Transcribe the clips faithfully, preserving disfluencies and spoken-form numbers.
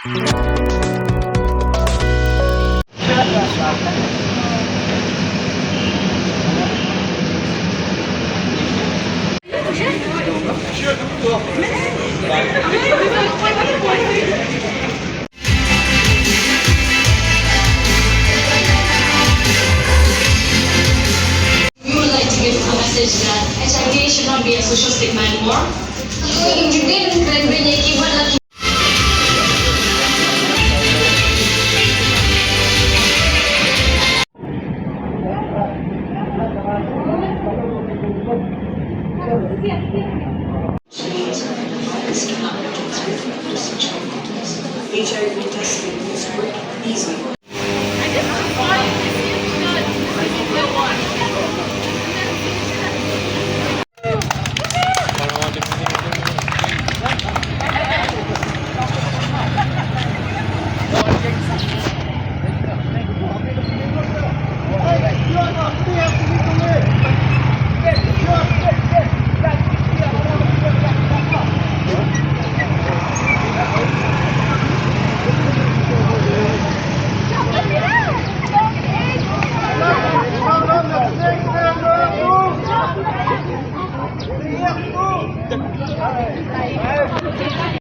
We would like to give a message that H I V should not be a social stigma anymore. H I V testing is quick, easy.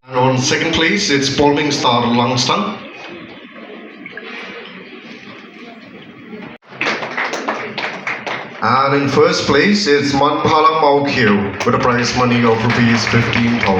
And on second place, it's Polming Star Langstang. And in first place, it's Manphala Mawkhiew with a prize money of rupees fifteen thousand.